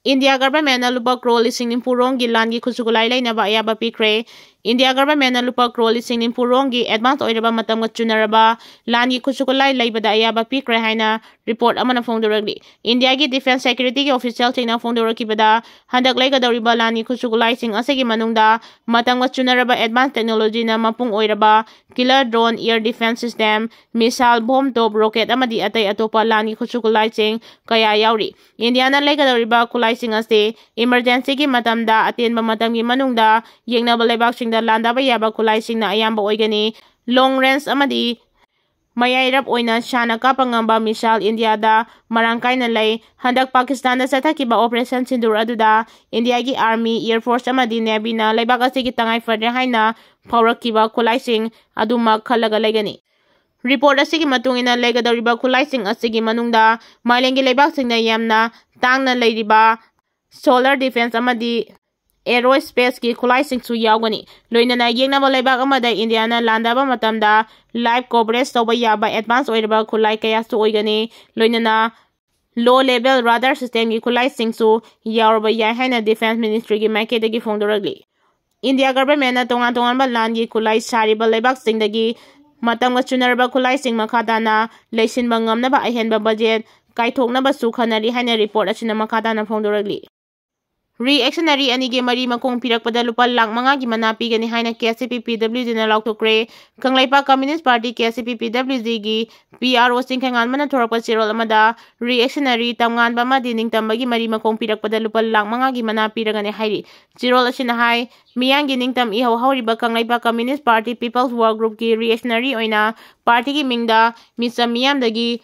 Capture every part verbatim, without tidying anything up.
India ꯒꯚꯔꯟꯃꯦꯟꯠꯅ ꯂꯨꯄꯥ ꯀ꯭ꯔꯣꯔ ꯂꯤꯁꯤꯡ ꯅꯤꯐꯨ ꯔꯣꯝꯒꯤ ꯂꯥꯟꯒꯤ ꯈꯨꯠꯁꯨ ꯈꯨꯠꯂꯥꯏ ꯂꯩꯅꯕ ꯑꯌꯥꯕ ꯄꯤꯈ꯭ꯔꯦ꯫ ꯏꯟꯗꯤꯌꯥ ꯒꯚꯔꯟꯃꯦꯟꯠꯅ ꯂꯨꯄꯥ ꯀ꯭ꯔꯣꯔ ꯂꯤꯁꯤꯡ ꯅꯤꯐꯨ ꯔꯣꯝꯒꯤ ꯑꯦꯗꯚꯥꯟꯁ ꯑꯣꯏꯔꯕ ꯃꯇꯝꯒ ꯆꯨꯅꯔꯕ ꯂꯥꯟꯒꯤ ꯈꯨꯠꯁꯨ ꯈꯨꯠꯂꯥꯏ ꯂꯩꯕꯗ ꯑꯌꯥꯕ ꯄꯤꯈ꯭ꯔꯦ ꯍꯥꯏꯅ ꯔꯤꯄꯣꯔꯠ ꯑꯃꯅ ꯐꯣꯡꯗꯣꯔꯛꯂꯤ꯫ ꯏꯟꯗꯤꯌꯥꯒꯤ ꯗꯤꯐꯦꯟꯁ ꯁꯦꯀ꯭ꯌꯨꯔꯤꯇꯤꯒꯤ ꯑꯣꯐꯤꯁꯤꯌꯦꯜꯁꯤꯡꯅ ꯐꯣꯡꯗꯣꯔꯛꯈꯤꯕꯗ, ꯍꯟꯗꯛ ꯂꯩꯒꯗꯧꯔꯤꯕ ꯂꯥꯟꯒꯤ ꯈꯨꯠꯁꯨ ꯈꯨꯠꯂꯥꯏꯁꯤꯡ ꯑꯁꯤꯒꯤ ꯃꯅꯨꯡꯗ ꯃꯇꯝꯒ ꯆꯨꯅꯔꯕ ꯑꯦꯗꯚꯥꯟꯁ ꯇꯦꯛꯅꯣꯂꯣꯖꯤꯅ ꯃꯄꯨꯡ ꯑꯣꯏꯔꯕ killer drone, air defence system, missile, bomb ꯇꯣꯞ, ꯔꯣꯀꯦꯠ ꯑꯃꯗꯤ ꯑꯇꯩ ꯑꯇꯣꯞꯄ ꯂꯥꯟꯒꯤ ꯈꯨꯠꯁꯨ ꯈꯨꯠꯂꯥꯏꯁꯤꯡ ꯀꯌꯥ ꯌꯥꯎꯔꯤ꯫ ꯏꯟꯗꯤꯌꯥꯅ ꯂꯩꯒꯗꯧꯔꯤꯕ ꯈꯨꯠꯂꯥꯏꯁꯤꯡ ꯑꯁꯤ ꯏꯃꯔꯖꯦꯟꯁꯤꯒꯤ ꯃꯇꯝꯗ ꯑꯇꯦꯟꯕ ꯃꯇꯝꯒꯤ ꯃꯅꯨꯡꯗ ꯌꯦꯛꯅꯕ ꯂꯩꯕꯥꯛꯁꯤꯡꯗ ꯂꯥꯟꯗꯥꯕ ꯌꯥꯕ ꯈꯨꯠꯂꯥꯏꯁꯤꯡꯅ ꯑꯌꯥꯝꯕ ꯑꯣꯏꯒꯅꯤ꯫ ꯂꯣꯡ ꯔꯦꯟꯖ ꯑꯃꯗꯤ ꯃꯌꯥꯏꯔꯞ ꯑꯣꯏꯅ ꯁꯥꯟꯅ ꯀꯥꯞꯄ ꯉꯝꯕ ꯃꯤꯁꯥꯏꯜ ꯏꯟꯗꯤꯌꯥꯗ ꯃꯔꯥꯡ ꯀꯥꯏꯅ ꯂꯩ꯫ ꯍꯟꯗꯛ ꯄꯥꯀꯤꯁꯇꯥꯟꯗ ꯆꯠꯊꯈꯤꯕ ꯑꯣꯄꯔꯦꯁꯟ ꯁꯤꯟꯗꯨꯔ ꯑꯗꯨꯗ ꯏꯟꯗꯤꯌꯥꯒꯤ ꯑꯥꯔꯃꯤ, ꯑꯦꯌꯔ ꯐꯣꯔꯁ ꯑꯃꯗꯤ ꯅꯦꯚꯤꯅ ꯂꯩꯕꯥꯛ ꯑꯁꯤꯒꯤ ꯇꯉꯥꯏ ꯐꯗ꯭ꯔꯦ ꯍꯥꯏꯅ ꯐꯥꯎꯔꯛꯈꯤꯕ ꯈꯨꯠꯂꯥꯏꯁꯤꯡ ꯑꯗꯨꯃꯛ ꯈꯜꯂꯒ ꯂꯩꯒꯅꯤ꯫ ꯔꯤꯄꯣꯔꯠ ꯑꯁꯤꯒꯤ ꯃꯇꯨꯡ ꯏꯟꯅ, ꯂꯩꯒꯗꯧꯔꯤꯕ ꯈꯨꯠꯂꯥꯏꯁꯤꯡ ꯑꯁꯤꯒꯤ ꯃꯅꯨꯡꯗ ꯃꯥꯂꯦꯝꯒꯤ ꯂꯩꯕꯥꯛꯁꯤꯡꯅ ꯌꯥꯝꯅ ꯇꯥꯡꯅ ꯂꯩꯔꯤꯕ ꯁꯣꯂꯔ ꯗꯤꯐꯦꯟꯁ ꯑꯃꯗꯤ ꯑꯦꯔꯣ ꯁ꯭ꯄꯦꯁꯀꯤ ꯈꯨꯠꯂꯥꯏꯁꯤꯡꯁꯨ ꯌꯥꯎꯒꯅꯤ꯫ ꯂꯣꯏꯅꯅ ꯌꯦꯛꯅꯕ ꯂꯩꯕꯥꯛ ꯑꯃꯗ ꯏꯟꯗꯤꯌꯥꯅ ꯂꯥꯟꯗꯥꯕ ꯃꯇꯝꯗ ꯂꯥꯏꯚ ꯀꯣꯚꯔꯦꯖ ꯇꯧꯕ ꯌꯥꯕ ꯑꯦꯗꯚꯥꯟꯁ ꯑꯣꯏꯔꯕ ꯈꯨꯠꯂꯥꯏ ꯀꯌꯥꯁꯨ ꯑꯣꯏꯒꯅꯤ꯫ ꯂꯣꯏꯅꯅ ꯂꯣ ꯂꯦꯚꯦꯜ ꯔꯥꯗꯥꯔ ꯁꯤꯁꯇꯦꯝꯒꯤ ꯈꯨꯠꯂꯥꯏꯁꯤꯡꯁꯨ ꯌꯥꯎꯔꯕ ꯌꯥꯏ ꯍꯥꯏꯅ ꯗꯤꯐꯦꯟꯁ ꯃꯤꯅꯤꯁꯇ꯭ꯔꯤꯒꯤ ꯃꯥꯏꯀꯩꯗꯒꯤ ꯐꯣꯡꯗꯣꯔꯛꯂꯤ꯫ ꯏꯟꯗꯤꯌꯥ ꯒꯚꯔꯟꯃꯦꯟꯠꯅ ꯇꯣꯉꯥꯟ ꯇꯣꯉꯥꯟꯕ ꯂꯥꯟꯒꯤ ꯈꯨꯠꯂꯥꯏ ꯁꯥꯔꯤꯕ ꯂꯩꯕꯥꯛꯁꯤꯡꯗꯒꯤ ꯃꯇꯝꯒ ꯆꯨꯅꯔꯕ ꯈꯨꯠꯂꯥꯏꯁꯤꯡ ꯃꯈꯥ ꯇꯥꯅ ꯂꯩꯁꯤꯟꯕ ꯉꯝꯅꯕ ꯑꯍꯦꯟꯕ ꯕꯖꯦꯠ ꯀꯥꯏꯊꯣꯛꯅꯕꯁꯨ ꯈꯟꯅꯔꯤ ꯍꯥꯏꯅ ꯔꯤꯄꯣꯔꯠ ꯑꯁꯤꯅ ꯃꯈꯥ ꯇꯥꯅ ꯐꯣꯡꯗꯣꯔꯛꯂꯤ꯫ ꯔꯤꯑꯦꯛꯁꯅꯔꯤ ꯑꯅꯤꯒꯤ ꯃꯔꯤ ꯃꯈꯣꯡ ꯄꯤꯔꯛꯄꯗ ꯂꯨꯄꯥ ꯂꯥꯈ ꯃꯉꯥꯒꯤ ꯃꯅꯥ ꯄꯤꯒꯅꯤ ꯍꯥꯏꯅ ꯀꯦ ꯑꯦꯁ ꯁꯤ ꯄꯤ ꯄꯤ ꯗꯕ꯭ꯂꯤꯎ ꯖꯤꯅ ꯂꯥꯎꯊꯣꯛꯈ꯭ꯔꯦ꯫ ꯀꯪꯂꯩꯄꯥꯛ ꯀꯝꯃ꯭ꯌꯨꯅꯤꯁ ꯄꯥꯔꯇꯤ, ꯀꯦ ꯑꯦꯁ ꯁꯤ ꯄꯤ ꯄꯤ ꯗꯕ꯭ꯂꯤꯎ ꯖꯤꯒꯤ ꯄꯤ ꯑꯥꯔ ꯑꯣ ꯆꯤꯡꯈꯩꯉꯥꯟꯕꯅ ꯊꯣꯔꯛꯄ ꯆꯦꯔꯣꯜ ꯑꯃꯗ ꯔꯤꯑꯦꯛꯁꯅꯔꯤ, ꯇꯝꯉꯥꯟꯕ ꯑꯃꯗꯤ ꯅꯤꯡꯇꯝꯕꯒꯤ ꯃꯔꯤ ꯃꯈꯣꯡ ꯄꯤꯔꯛꯄꯗ ꯂꯨꯄꯥ ꯂꯥꯈ ꯃꯉꯥꯒꯤ ꯃꯅꯥ ꯄꯤꯔꯒꯅꯤ ꯍꯥꯏꯔꯤ꯫ ꯆꯦꯔꯣꯜ ꯑꯁꯤꯅ ꯍꯥꯏ, ꯃꯤꯌꯥꯝꯒꯤ ꯅꯤꯡꯇꯝ ꯏꯍꯧ ꯍꯧꯔꯤꯕ Kangleipak communist party peoples war ꯒ꯭ꯔꯨꯞꯀꯤ ꯔꯤꯑꯦꯛꯁꯅꯔꯤ ꯑꯣꯏꯅ ꯄꯥꯔꯇꯤꯒꯤ ꯃꯤꯡꯗ ꯃꯤꯆꯝ ꯃꯤꯌꯥꯝꯗꯒꯤ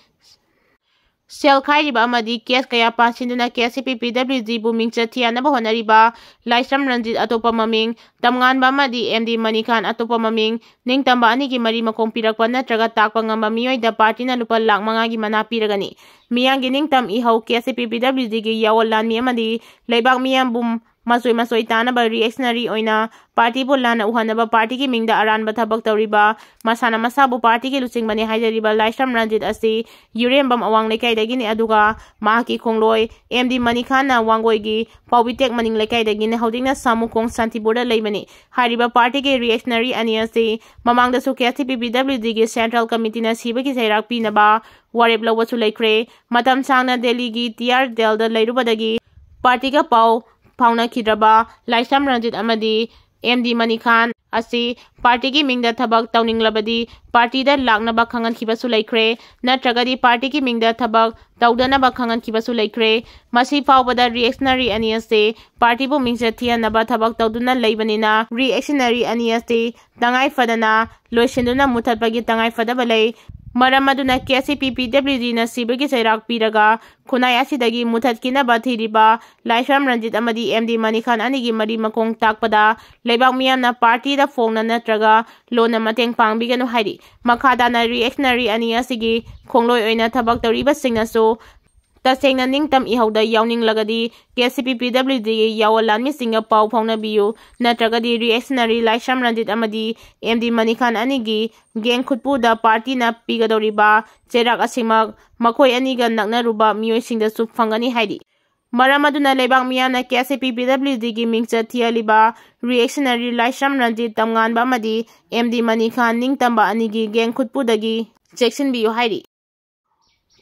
ꯁꯦꯜ ꯈꯥꯏꯔꯤꯕ ꯑꯃꯗꯤ ꯀꯦꯁ ꯀꯌꯥ ꯄꯥꯟꯁꯤꯟꯗꯨꯅ ꯀꯦ ꯑꯦꯁ ꯁꯤ ꯄꯤ ꯄꯤ ꯗꯕ꯭ꯂꯤꯎ ꯖꯤꯕꯨ ꯃꯤꯡꯆꯠ ꯊꯤꯍꯟꯅꯕ ꯍꯣꯠꯅꯔꯤꯕ ꯂꯥꯏꯁ꯭ꯔꯝ ꯔꯟꯖꯤꯠ, ꯑꯇꯣꯞꯄ ꯃꯃꯤꯡ, ꯇꯝꯉꯥꯟꯕ ꯑꯃꯗꯤ ꯑꯦꯝ ꯗꯤ ꯃꯅꯤꯀꯥꯟ, ꯑꯇꯣꯞꯄ ꯃꯃꯤꯡ, ꯅꯤꯡꯇꯝꯕ ꯑꯅꯤꯒꯤ ꯃꯔꯤ ꯃꯈꯣꯡ ꯄꯤꯔꯛꯄ ꯅꯠꯇ꯭ꯔꯒ ꯇꯥꯛꯄ ꯉꯝꯕ ꯃꯤꯑꯣꯏꯗ ꯄꯥꯔꯇꯤꯅ ꯂꯨꯄꯥ ꯂꯥꯈ ꯃꯉꯥꯒꯤ ꯃꯅꯥ ꯄꯤꯔꯒꯅꯤ꯫ ꯃꯤꯌꯥꯝꯒꯤ ꯅꯤꯡꯇꯝ ꯏꯍꯧ ꯀꯦ ꯑꯦꯁ ꯁꯤ ꯄꯤ ꯄꯤ ꯗꯕ꯭ꯂꯤꯎ ꯖꯤꯒꯤ ꯌꯥꯑꯣꯟ ꯂꯥꯟꯃꯤ ꯑꯃꯗꯤ ꯂꯩꯕꯥꯛ ꯃꯤꯌꯥꯝꯕꯨ ꯃꯆꯣꯏ ꯃꯆꯣꯏ ꯇꯥꯅꯕ reactionary ꯑꯣꯏꯅ ꯄꯥꯔꯇꯤꯕꯨ ꯂꯥꯟꯅ ꯎꯍꯟꯅꯕ ꯄꯥꯔꯇꯤꯒꯤ ꯃꯤꯡꯗ ꯑꯔꯥꯟꯕ ꯊꯕꯛ ꯇꯧꯔꯤꯕ, ꯃꯁꯥꯅ ꯃꯁꯥꯕꯨ ꯄꯥꯔꯇꯤꯒꯤ ꯂꯨꯆꯤꯡꯕꯅꯤ ꯍꯥꯏꯖꯔꯤꯕ ꯂꯥꯏꯁ꯭ꯔꯝ ꯔꯟꯖꯤꯠ ꯑꯁꯤ ꯌꯨꯔꯦꯝꯕꯝ ꯑꯋꯥꯡ ꯂꯩꯀꯥꯏꯗꯒꯤꯅꯤ, ꯑꯗꯨꯒ ꯃꯍꯥꯛꯀꯤ ꯈꯣꯡꯂꯣꯏ ꯑꯦꯝ ꯗꯤ ꯃꯅꯤꯈꯥꯟꯅ ꯋꯥꯡꯒꯣꯏꯒꯤ ꯄꯥꯎꯕꯤꯇꯦꯛ ꯃꯅꯤꯡ ꯂꯩꯀꯥꯏꯗꯒꯤꯅꯤ꯫ ꯍꯧꯖꯤꯛꯅ ꯁꯥꯃꯨꯈꯣꯡ ꯁꯥꯟꯇꯤꯄꯨꯔꯗ ꯂꯩꯕꯅꯤ꯫ ꯍꯥꯏꯔꯤꯕ ꯄꯥꯔꯇꯤꯒꯤ reactionary ꯑꯅꯤ ꯑꯁꯤ ꯃꯃꯥꯡꯗꯁꯨ ꯀꯦ ꯁꯤ ꯄꯤ ꯄꯤ ꯗꯕ꯭ꯂꯤꯎ ꯗꯤꯒꯤ central committeeꯅ ꯁꯤꯕꯒꯤ ꯆꯩꯔꯥꯛ ꯄꯤꯅꯕ ꯋꯥꯔꯦꯞ ꯂꯧꯕꯁꯨ ꯂꯩꯈ꯭ꯔꯦ꯫ ꯃꯇꯝ ꯁꯥꯡꯅ ꯗꯦꯜꯂꯤꯒꯤ ꯇꯤ ꯑꯥꯔ ꯗꯦꯜꯗ ꯂꯩꯔꯨꯕꯗꯒꯤ ꯄꯥꯔꯇꯤꯒ ꯄꯥꯎ ꯐꯥꯎꯅꯈꯤꯗ꯭ꯔꯕ ꯂꯥꯏꯁ꯭ꯔꯝ ꯔꯟꯖꯤꯠ ꯑꯃꯗꯤ ꯑꯦꯝ ꯗꯤ ꯃꯅꯤꯈꯥꯟ ꯑꯁꯤ ꯄꯥꯔꯇꯤꯒꯤ ꯃꯤꯡꯗ ꯊꯕꯛ ꯇꯧꯅꯤꯡꯂꯕꯗꯤ ꯄꯥꯔꯇꯤꯗ ꯂꯥꯛꯅꯕ ꯈꯪꯍꯟꯈꯤꯕꯁꯨ ꯂꯩꯈ꯭ꯔꯦ, ꯅꯠꯇ꯭ꯔꯒꯗꯤ ꯄꯥꯔꯇꯤꯒꯤ ꯃꯤꯡꯗ ꯊꯕꯛ ꯇꯧꯗꯅꯕ ꯈꯪꯍꯟꯈꯤꯕꯁꯨ ꯂꯩꯈ꯭ꯔꯦ꯫ ꯃꯁꯤ ꯐꯥꯎꯕꯗ reactionary ꯑꯅꯤ ꯑꯁꯤ ꯄꯥꯔꯇꯤꯕꯨ ꯃꯤꯡꯆꯠ ꯊꯤꯍꯟꯅꯕ ꯊꯕꯛ ꯇꯧꯗꯨꯅ ꯂꯩꯕꯅꯤꯅ, reactionary ꯑꯅꯤ ꯑꯁꯤ ꯇꯉꯥꯏ ꯐꯗꯅ ꯂꯣꯏꯁꯤꯟꯗꯨꯅ ꯃꯨꯊꯠꯄꯒꯤ ꯇꯉꯥꯏ ꯐꯗꯕ ꯂꯩ꯫ ꯃꯔꯝ ꯑꯗꯨꯅ ꯀꯦ ꯁꯤ ꯄꯤ ꯄꯤ ꯗꯕ꯭ꯂꯤꯎ ꯗꯤꯅ ꯁꯤꯕꯒꯤ ꯆꯩꯔꯥꯛ ꯄꯤꯔꯒ ꯈꯨꯟꯅꯥꯏ ꯑꯁꯤꯗꯒꯤ ꯃꯨꯊꯠꯈꯤꯅꯕ ꯊꯤꯔꯤꯕ ꯂꯥꯏꯁ꯭ꯔꯝ ꯔꯟꯖꯤꯠ ꯑꯃꯗꯤ ꯑꯦꯝ ꯗꯤ ꯃꯅꯤꯈꯥꯟ ꯑꯅꯤꯒꯤ ꯃꯔꯤ ꯃꯈꯣꯡ ꯇꯥꯛꯄꯗ ꯂꯩꯕꯥꯛ ꯃꯤꯌꯥꯝꯅ ꯄꯥꯔꯇꯤꯗ ꯐꯣꯡꯅ ꯅꯠꯇ꯭ꯔꯒ ꯂꯣꯟꯅ ꯃꯇꯦꯡ ꯄꯥꯡꯕꯤꯒꯅꯨ ꯍꯥꯏꯔꯤ꯫ ꯃꯈꯥ ꯇꯥꯅ reactionary ꯑꯅꯤ ꯑꯁꯤꯒꯤ ꯈꯣꯡꯂꯣꯏ ꯑꯣꯏꯅ ꯊꯕꯛ ꯇꯧꯔꯤꯕꯁꯤꯡꯅꯁꯨ ꯇꯁꯦꯡꯅ ꯅꯤꯡꯇꯝ ꯏꯍꯧꯗ ꯌꯥꯎꯅꯤꯡꯂꯒꯗꯤ ꯀꯦ ꯁꯤ ꯄꯤ ꯄꯤ ꯗꯕ꯭ꯂꯤꯎ ꯗꯤꯒꯤ ꯌꯥꯑꯣꯟ ꯂꯥꯟꯃꯤꯁꯤꯡꯒ ꯄꯥꯎ ꯐꯥꯎꯅꯕꯤꯌꯨ, ꯅꯠꯇ꯭ꯔꯒꯗꯤ reactionary ꯂꯥꯏꯁ꯭ꯔꯝ ꯔꯟꯖꯤꯠ ꯑꯃꯗꯤ ꯑꯦꯝ ꯗꯤ ꯃꯅꯤꯈꯥꯟ ꯑꯅꯤꯒꯤ ꯒꯦꯡ ꯈꯨꯠꯄꯨꯗ ꯄꯥꯔꯇꯤꯅ ꯄꯤꯒꯗꯧꯔꯤꯕ ꯆꯩꯔꯥꯛ ꯑꯁꯤꯃꯛ ꯃꯈꯣꯏ ꯑꯅꯤꯒ ꯅꯛꯅꯔꯨꯕ ꯃꯤꯑꯣꯏꯁꯤꯡꯗꯁꯨ ꯐꯪꯒꯅꯤ ꯍꯥꯏꯔꯤ꯫ ꯃꯔꯝ ꯑꯗꯨꯅ ꯂꯩꯕꯥꯛ ꯃꯤꯌꯥꯝꯅ ꯀꯦ ꯁꯤ ꯄꯤ ꯄꯤ ꯗꯕ꯭ꯂꯤꯎ ꯗꯤꯒꯤ ꯃꯤꯡꯆꯠ ꯊꯤꯍꯜꯂꯤꯕ reactionary ꯂꯥꯏꯁ꯭ꯔꯝ ꯔꯟꯖꯤꯠ ꯇꯝꯉꯥꯟꯕ ꯑꯃꯗꯤ ꯑꯦꯝ ꯗꯤ ꯃꯅꯤꯈꯥꯟ ꯅꯤꯡꯇꯝꯕ ꯑꯅꯤꯒꯤ ꯒꯦꯡ ꯈꯨꯠꯄꯨꯗꯒꯤ ꯆꯦꯛꯁꯤꯟꯕꯤꯌꯨ ꯍꯥꯏꯔꯤ꯫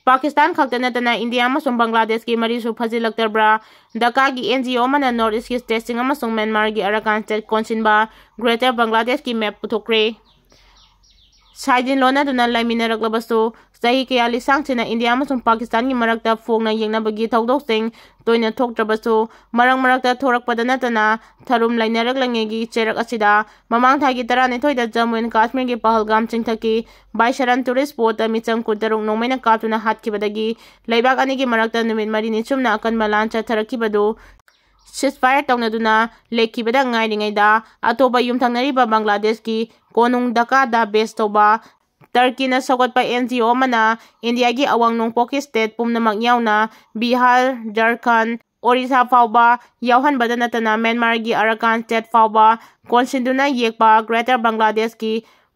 ꯄꯥꯀꯤꯁꯇꯥꯟ ꯈꯛꯇ ꯅꯠꯇꯅ ꯏꯟꯗꯤꯌꯥ ꯑꯃꯁꯨꯡ ꯕꯪꯒ꯭ꯂꯥꯗꯦꯁꯀꯤ ꯃꯔꯤꯁꯨ ꯐꯖꯤꯜꯂꯛꯇ꯭ꯔꯕ꯭ꯔꯥ? ꯙꯀꯥꯒꯤ ꯑꯦꯟ ꯖꯤ ꯑꯣ ꯑꯃꯅ North East ꯀꯤ stateꯁꯤꯡ ꯑꯃꯁꯨꯡ ꯃ꯭ꯌꯥꯟꯃꯥꯔꯒꯤ ꯑꯔꯥꯀꯥꯟ state ꯀꯣꯟꯁꯤꯟꯕ Greater ꯕꯪꯒ꯭ꯂꯥꯗꯦꯁꯀꯤ map ꯄꯨꯊꯣꯛꯈ꯭ꯔꯦ꯫ ꯁꯥꯏꯖꯤꯟ ꯂꯣꯟꯅꯗꯨꯅ ꯂꯩꯃꯤꯟꯅꯔꯛꯂꯕꯁꯨ, ꯆꯍꯤ ꯀꯌꯥ ꯂꯤꯁꯥꯡꯁꯤꯟꯅ ꯏꯟꯗꯤꯌꯥ ꯑꯃꯁꯨꯡ ꯄꯥꯀꯤꯁꯇꯥꯟꯒꯤ ꯃꯔꯛꯇ ꯐꯣꯡꯅ ꯌꯦꯡꯅꯕꯒꯤ ꯊꯧꯗꯣꯛꯁꯤꯡ ꯇꯣꯏꯅ ꯊꯣꯛꯇ꯭ꯔꯕꯁꯨ, ꯃꯔꯛ ꯃꯔꯛꯇ ꯊꯣꯔꯛꯄꯗ ꯅꯠꯇꯅ ꯊꯔꯨꯝ ꯂꯩꯅꯔꯛꯂꯤꯉꯩꯒꯤ ꯆꯩꯔꯛ ꯑꯁꯤꯗ, ꯃꯃꯥꯡ ꯊꯥꯒꯤ ꯇꯔꯥꯅꯤꯊꯣꯏꯗ ꯖꯝꯃꯨ ꯑꯦꯟ ꯀꯥꯁꯃꯤꯔꯒꯤ ꯄꯍꯜꯒꯥꯝ ꯆꯤꯡꯊꯛꯀꯤ ꯕꯥꯏꯁꯔꯟ tourist spotꯇ ꯃꯤꯆꯝ ꯀꯨꯟꯇꯔꯨꯛ ꯅꯣꯡꯃꯩꯅ ꯀꯥꯞꯇꯨꯅ ꯍꯥꯠꯈꯤꯕꯗꯒꯤ ꯂꯩꯕꯥꯛ ꯑꯅꯤꯒꯤ ꯃꯔꯛꯇ ꯅꯨꯃꯤꯠ ꯃꯔꯤꯅꯤ ꯆꯨꯝꯅ ꯑꯀꯟꯕ ꯂꯥꯟ ꯆꯠꯊꯔꯛꯈꯤꯕꯗꯨ ceasefire ꯇꯧꯅꯗꯨꯅ ꯂꯩꯈꯤꯕꯗ ꯉꯥꯏꯔꯤꯉꯩꯗ, ꯑꯇꯣꯞꯄ ꯌꯨꯝꯊꯪꯅꯔꯤꯕ ꯕꯪꯒ꯭ꯂꯥꯗꯦꯁꯀꯤ ꯀꯣꯅꯨꯡ ꯙꯀꯥꯗ base ꯇꯧꯕ ꯇꯔꯀꯤꯅ ꯁꯧꯒꯠꯄ ꯑꯦꯟ ꯖꯤ ꯑꯣ ꯑꯃꯅ ꯏꯟꯗꯤꯌꯥꯒꯤ ꯑꯋꯥꯡ ꯅꯣꯡꯄꯣꯛꯀꯤ state ꯄꯨꯝꯅꯃꯛ ꯌꯥꯎꯅ ꯕꯤꯍꯥꯔ, ꯖꯔꯈꯟ, ꯑꯣꯔꯤꯁꯥ ꯐꯥꯎꯕ ꯌꯥꯎꯍꯟꯕꯗ ꯅꯠꯇꯅ ꯃ꯭ꯌꯥꯟꯃꯥꯔꯒꯤ ꯑꯔꯥꯀꯥꯟ ꯁ꯭ꯇꯦꯠ ꯐꯥꯎꯕ ꯀꯣꯟꯁꯤꯟꯗꯨꯅ ꯌꯦꯛꯄ ꯒ꯭ꯔꯦꯇꯔ ꯕꯪꯒ꯭ꯂꯥꯗꯦꯁꯀꯤ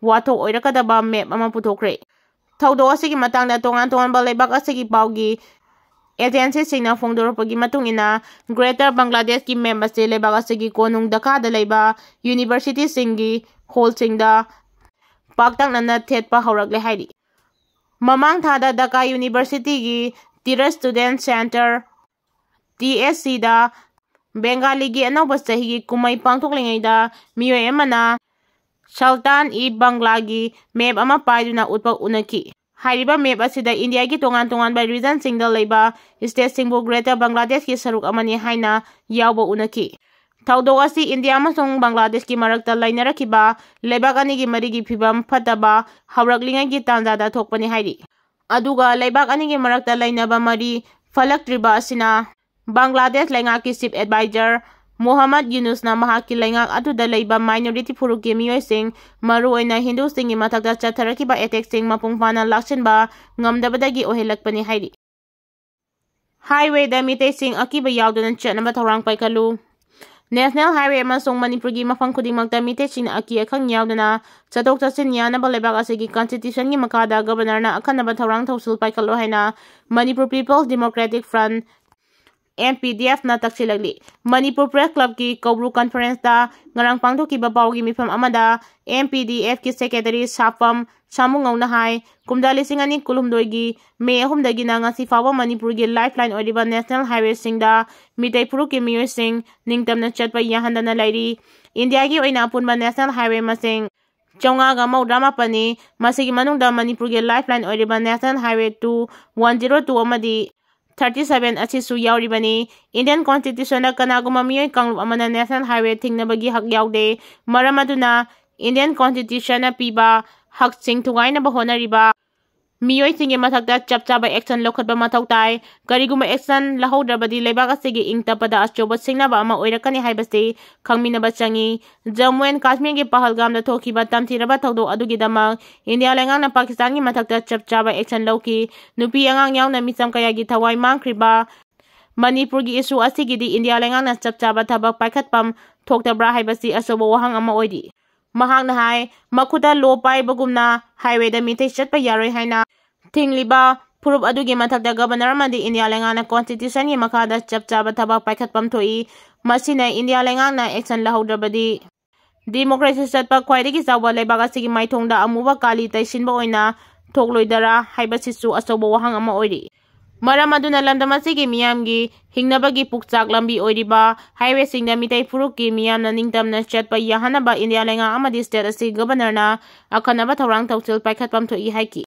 ꯋꯥꯊꯣꯛ ꯑꯣꯏꯔꯛꯀꯗꯕ ꯃꯦꯞ ꯑꯃ ꯄꯨꯊꯣꯛꯈ꯭ꯔꯦ꯫ ꯊꯧꯗꯣꯛ ꯑꯁꯤꯒꯤ ꯃꯇꯥꯡꯗ ꯇꯣꯉꯥꯟ ꯇꯣꯉꯥꯟꯕ ꯂꯩꯕꯥꯛ ꯑꯁꯤꯒꯤ ꯄꯥꯎꯒꯤ ꯑꯦꯖꯦꯟꯁꯤꯁꯤꯡꯅ ꯐꯣꯡꯗꯣꯔꯛꯄꯒꯤ ꯃꯇꯨꯡ ꯏꯟꯅ, ꯒ꯭ꯔꯦꯇꯔ ꯕꯪꯒ꯭ꯂꯥꯗꯦꯁꯀꯤ ꯃꯦꯞ ꯑꯁꯤ ꯂꯩꯕꯥꯛ ꯑꯁꯤꯒꯤ ꯀꯣꯅꯨꯡ ꯙꯀꯥꯗ ꯂꯩꯕ ꯌꯨꯅꯤꯚꯔꯁꯤꯇꯤꯁꯤꯡꯒꯤ ꯍꯣꯜꯁꯤꯡꯗ ꯄꯥꯛꯇꯛꯅꯅ ꯊꯦꯠꯄ ꯍꯧꯔꯛꯂꯦ ꯍꯥꯏꯔꯤ꯫ ꯃꯃꯥꯡ ꯊꯥꯗ ꯙꯀꯥ ꯌꯨꯅꯤꯚꯔꯁꯤꯇꯤꯒꯤ ꯇꯤꯔꯁ ꯁ꯭ꯇꯨꯗꯦꯟꯠ ꯁꯦꯟꯇꯔ, ꯇꯤ ꯑꯦꯁ ꯁꯤꯗ ꯕꯦꯡꯒꯥꯂꯤꯒꯤ ꯑꯅꯧꯕ ꯆꯍꯤꯒꯤ ꯀꯨꯝꯍꯩ ꯄꯥꯡꯊꯣꯛꯂꯤꯉꯩꯗ ꯃꯤꯑꯣꯏ ꯑꯃꯅ ꯁꯜꯇꯥꯟ ꯏ ꯕꯪꯒ꯭ꯂꯥꯒꯤ ꯃꯦꯞ ꯑꯃ ꯄꯥꯏꯗꯨꯅ ꯎꯠꯄ ꯎꯅꯈꯤ꯫ ꯍꯥꯏꯔꯤꯕ ꯃꯦꯞ ꯑꯁꯤꯗ ꯏꯟꯗꯤꯌꯥꯒꯤ ꯇꯣꯉꯥꯟ ꯇꯣꯉꯥꯟꯕ ꯔꯤꯖꯟꯁꯤꯡꯗ ꯂꯩꯕ ꯁ꯭ꯇꯦꯠꯁꯤꯡꯕꯨ ꯒ꯭ꯔꯦꯇꯔ ꯕꯪꯒ꯭ꯂꯥꯗꯦꯁꯀꯤ ꯁꯔꯨꯛ ꯑꯃꯅꯤ ꯍꯥꯏꯅ ꯌꯥꯎꯕ ꯎꯅꯈꯤ꯫ ꯊꯧꯗꯣꯛ ꯑꯁꯤ ꯏꯟꯗꯤꯌꯥ ꯑꯃꯁꯨꯡ ꯕꯪꯒ꯭ꯂꯥꯗꯦꯁꯀꯤ ꯃꯔꯛꯇ ꯂꯩꯅꯔꯛꯈꯤꯕ ꯂꯩꯕꯥꯛ ꯑꯅꯤꯒꯤ ꯃꯔꯤꯒꯤ ꯐꯤꯕꯝ ꯐꯠꯇꯕ ꯍꯧꯔꯛꯂꯤꯉꯩꯒꯤ ꯇꯥꯟꯖꯥꯗ ꯊꯣꯛꯄꯅꯤ ꯍꯥꯏꯔꯤ꯫ ꯑꯗꯨꯒ ꯂꯩꯕꯥꯛ ꯑꯅꯤꯒꯤ ꯃꯔꯛꯇ ꯂꯩꯅꯕ ꯃꯔꯤ ꯐꯠꯂꯛꯇ꯭ꯔꯤꯕ ꯑꯁꯤꯅ ꯕꯪꯒ꯭ꯂꯥꯗꯦꯁ ꯂꯩꯉꯥꯛꯀꯤ ꯆꯤꯐ ꯑꯦꯗꯚꯥꯏꯖꯔ ꯃꯨꯍꯝꯃꯗ ꯌꯨꯅꯨꯁꯅ ꯃꯍꯥꯛꯀꯤ ꯂꯩꯉꯥꯛ ꯑꯗꯨꯗ ꯂꯩꯕ ꯃꯥꯏꯅꯣꯔꯤꯇꯤ ꯐꯨꯔꯨꯞꯀꯤ ꯃꯤꯑꯣꯏꯁꯤꯡ, ꯃꯔꯨꯑꯣꯏꯅ ꯍꯤꯟꯗꯨꯁꯤꯡꯒꯤ ꯃꯊꯛꯇ ꯆꯠꯊꯔꯛꯈꯤꯕ ꯑꯦꯇꯦꯛꯁꯤꯡ ꯃꯄꯨꯡ ꯐꯥꯅ ꯂꯥꯛꯁꯤꯟꯕ ꯉꯝꯗꯕꯗꯒꯤ ꯑꯣꯏꯍꯜꯂꯛꯄꯅꯤ ꯍꯥꯏꯔꯤ꯫ ꯍꯥꯏꯋꯦꯗ ꯃꯤꯇꯩꯁꯤꯡ ꯑꯀꯤꯕ ꯌꯥꯎꯗꯅ ꯆꯠꯅꯕ ꯊꯧꯔꯥꯡ ꯄꯥꯏꯈꯠꯂꯨ꯫ ꯅꯦꯁꯅꯦꯜ ꯍꯥꯏꯋꯦ ꯑꯃꯁꯨꯡ ꯃꯅꯤꯄꯨꯔꯒꯤ ꯃꯐꯝ ꯈꯨꯗꯤꯡꯃꯛꯇ ꯃꯤꯇꯩꯁꯤꯡꯅ ꯑꯀꯤ ꯑꯈꯪ ꯌꯥꯎꯗꯅ ꯆꯠꯊꯣꯛ ꯆꯠꯁꯤꯟ ꯌꯥꯅꯕ ꯂꯩꯕꯥꯛ ꯑꯁꯤꯒꯤ ꯀꯟꯁꯇꯤꯇ꯭ꯌꯨꯁꯟꯒꯤ ꯃꯈꯥꯗ ꯒꯕꯔꯅꯔꯅ ꯑꯈꯟꯅꯕ ꯊꯧꯔꯥꯡ ꯊꯧꯁꯤꯜ ꯄꯥꯏꯈꯠꯂꯣ ꯍꯥꯏꯅ Manipur people's democratic front, M P D ꯑꯦꯐꯅ ꯇꯛꯁꯤꯜꯂꯛꯂꯤ꯫ ꯃꯅꯤꯄꯨꯔ ꯄ꯭ꯔꯦꯁ ꯀ꯭ꯂꯕꯀꯤ ꯀꯧꯕ꯭ꯔꯨ ꯀꯟꯐꯔꯦꯟꯁꯇ ꯉꯔꯥꯡ ꯄꯥꯡꯊꯣꯛꯈꯤꯕ ꯄꯥꯎꯒꯤ ꯃꯤꯐꯝ ꯑꯃꯗ ꯑꯦꯝ ꯄꯤ ꯗꯤ ꯑꯦꯐꯀꯤ ꯁꯦꯀ꯭ꯔꯦꯇꯔꯤ ꯁꯥꯐꯝ ꯁꯥꯃꯨꯉꯧꯅ ꯍꯥꯏ, ꯀꯨꯝꯖꯥ ꯂꯤꯁꯤꯡ ꯑꯅꯤ ꯀꯨꯟꯍꯨꯝꯗꯣꯏꯒꯤ ꯃꯦ ꯑꯍꯨꯝꯗꯒꯤꯅ ꯉꯁꯤ ꯐꯥꯎꯕ ꯃꯅꯤꯄꯨꯔꯒꯤ ꯂꯥꯏꯐꯂꯥꯏꯟ ꯑꯣꯏꯔꯤꯕ ꯅꯦꯁꯅꯦꯜ ꯍꯥꯏꯋꯦꯁꯤꯡꯗ ꯃꯤꯇꯩ ꯐꯨꯔꯨꯞꯀꯤ ꯃꯤꯑꯣꯏꯁꯤꯡ ꯅꯤꯡꯇꯝꯅ ꯆꯠꯄ ꯌꯥꯍꯟꯗꯅ ꯂꯩꯔꯤ꯫ ꯏꯟꯗꯤꯌꯥꯒꯤ ꯑꯣꯏꯅ ꯑꯄꯨꯟꯕ ꯅꯦꯁꯅꯦꯜ ꯍꯥꯏꯋꯦ ꯃꯁꯤꯡ ꯆꯥꯝꯃꯉꯥꯒ ꯃꯧꯗ꯭ꯔꯥ ꯃꯥꯄꯟꯅꯤ꯫ ꯃꯁꯤꯒꯤ ꯃꯅꯨꯡꯗ ꯃꯅꯤꯄꯨꯔꯒꯤ ꯂꯥꯏꯐꯂꯥꯏꯟ ꯑꯣꯏꯔꯤꯕ national highway two, one zero two ꯑꯃꯗꯤ ꯊꯥꯔꯇꯤ ꯁꯚꯦꯟ ꯑꯁꯤꯁꯨ ꯌꯥꯎꯔꯤꯕꯅꯤ꯫ ꯏꯟꯗꯤꯌꯟ ꯀꯣꯟꯁꯇꯤꯇ꯭ꯌꯨꯁꯟꯗ ꯀꯅꯥꯒꯨꯝꯕ ꯃꯤꯑꯣꯏ ꯀꯥꯡꯂꯨꯞ ꯑꯃꯅ ꯅꯦꯁꯅꯦꯜ ꯍꯥꯏꯋꯦ ꯊꯤꯡꯅꯕꯒꯤ ꯍꯛ ꯌꯥꯎꯗꯦ꯫ ꯃꯔꯝ ꯑꯗꯨꯅ ꯏꯟꯗꯤꯌꯟ ꯀꯣꯟꯁꯇꯤꯇ꯭ꯌꯨꯁꯟꯅ ꯄꯤꯕ ꯍꯛꯁꯤꯡ ꯊꯨꯒꯥꯏꯅꯕ ꯍꯣꯠꯅꯔꯤꯕ ꯃꯤꯑꯣꯏꯁꯤꯡꯒꯤ ꯃꯊꯛꯇ ꯆꯞ ꯆꯥꯕ ꯑꯦꯛꯁꯟ ꯂꯧꯈꯠꯄ ꯃꯊꯧ ꯇꯥꯏ꯫ ꯀꯔꯤꯒꯨꯝꯕ ꯑꯦꯛꯁꯟ ꯂꯧꯍꯧꯗ꯭ꯔꯕꯗꯤ ꯂꯩꯕꯥꯛ ꯑꯁꯤꯒꯤ ꯏꯪ ꯇꯞꯄꯗ ꯑꯆꯧꯕ ꯁꯤꯡꯅꯕ ꯑꯃ ꯑꯣꯏꯔꯛꯀꯅꯤ ꯍꯥꯏꯕꯁꯤ ꯈꯪꯃꯤꯟꯅꯕ ꯆꯪꯏ꯫ ꯖꯝꯃꯨ ꯑꯦꯟ ꯀꯥꯁꯃꯤꯔꯒꯤ ꯄꯍꯜꯒꯥꯝꯗ ꯊꯣꯛꯈꯤꯕ ꯇꯝꯊꯤꯔꯕ ꯊꯧꯗꯣꯛ ꯑꯗꯨꯒꯤꯗꯃꯛ ꯏꯟꯗꯤꯌꯥ ꯂꯩꯉꯥꯛꯅ ꯄꯥꯀꯤꯁꯇꯥꯟꯒꯤ ꯃꯊꯛꯇ ꯆꯞ ꯆꯥꯕ ꯑꯦꯛꯁꯟ ꯂꯧꯈꯤ꯫ ꯅꯨꯄꯤ ꯑꯉꯥꯡ ꯌꯥꯎꯅ ꯃꯤꯆꯝ ꯀꯌꯥꯒꯤ ꯊꯋꯥꯏ ꯃꯥꯡꯈ꯭ꯔꯤꯕ ꯃꯅꯤꯄꯨꯔꯒꯤ issue ꯑꯁꯤꯒꯤꯗꯤ ꯏꯟꯗꯤꯌꯥ ꯂꯩꯉꯥꯛꯅ ꯆꯞ ꯆꯥꯕ ꯊꯕꯛ ꯄꯥꯏꯈꯠꯐꯝ ꯊꯣꯛꯇꯕ꯭ꯔꯥ ꯍꯥꯏꯕꯁꯤ ꯑꯆꯧꯕ ꯋꯥꯍꯪ ꯑꯃ ꯑꯣꯏꯔꯤ꯫ ꯃꯍꯥꯛꯅ ꯍꯥꯏ, ꯃꯈꯨꯠꯇ law ꯄꯥꯏꯕꯒꯨꯝꯅ highwayꯗ ꯃꯤꯇꯩ ꯆꯠꯄ ꯌꯥꯔꯣꯏ ꯍꯥꯏꯅ ꯊꯤꯡꯂꯤꯕ ꯐꯨꯔꯨꯞ ꯑꯗꯨꯒꯤ ꯃꯊꯛꯇ governor ꯑꯃꯗꯤ ꯏꯟꯗꯤꯌꯥ ꯂꯩꯉꯥꯛꯅ constitutionꯒꯤ ꯃꯈꯥꯗ ꯆꯞ ꯆꯥꯕ ꯊꯕꯛ ꯄꯥꯏꯈꯠꯐꯝ ꯊꯣꯛꯏ꯫ ꯃꯁꯤꯅ ꯏꯟꯗꯤꯌꯥ ꯂꯩꯉꯥꯛꯅ action ꯂꯧꯍꯧꯗ꯭ꯔꯕꯗꯤ democracy ꯆꯠꯄ ꯈ꯭ꯋꯥꯏꯗꯒꯤ ꯆꯥꯎꯕ ꯂꯩꯕꯥꯛ ꯑꯁꯤꯒꯤ ꯃꯥꯏꯊꯣꯡꯗ ꯑꯃꯨꯕ ꯀꯥꯂꯤ ꯇꯩꯁꯤꯟꯕ ꯑꯣꯏꯅ ꯊꯣꯛꯂꯣꯏꯗꯔꯥ ꯍꯥꯏꯕꯁꯤꯁꯨ ꯑꯆꯧꯕ ꯋꯥꯍꯪ ꯑꯃ ꯑꯣꯏꯔꯤ꯫ ꯃꯔꯝ ꯑꯗꯨꯅ ꯂꯝꯗꯝ ꯑꯁꯤꯒꯤ ꯃꯤꯌꯥꯝꯒꯤ ꯍꯤꯡꯅꯕꯒꯤ ꯄꯨꯛꯆꯥꯛ ꯂꯝꯕꯤ ꯑꯣꯏꯔꯤꯕ highwayꯁꯤꯡꯗ ꯃꯤꯇꯩ ꯐꯨꯔꯨꯞꯀꯤ ꯃꯤꯌꯥꯝꯅ ꯅꯤꯡꯇꯝꯅ ꯆꯠꯄ ꯌꯥꯍꯟꯅꯕ ꯏꯟꯗꯤꯌꯥ ꯂꯩꯉꯥꯛ ꯑꯃꯗꯤ state ꯑꯁꯤ governorꯅ ꯑꯈꯟꯅꯕ ꯊꯧꯔꯥꯡ ꯊꯧꯁꯤꯜ ꯄꯥꯏꯈꯠꯐꯝ ꯊꯣꯛꯏ ꯍꯥꯏꯈꯤ꯫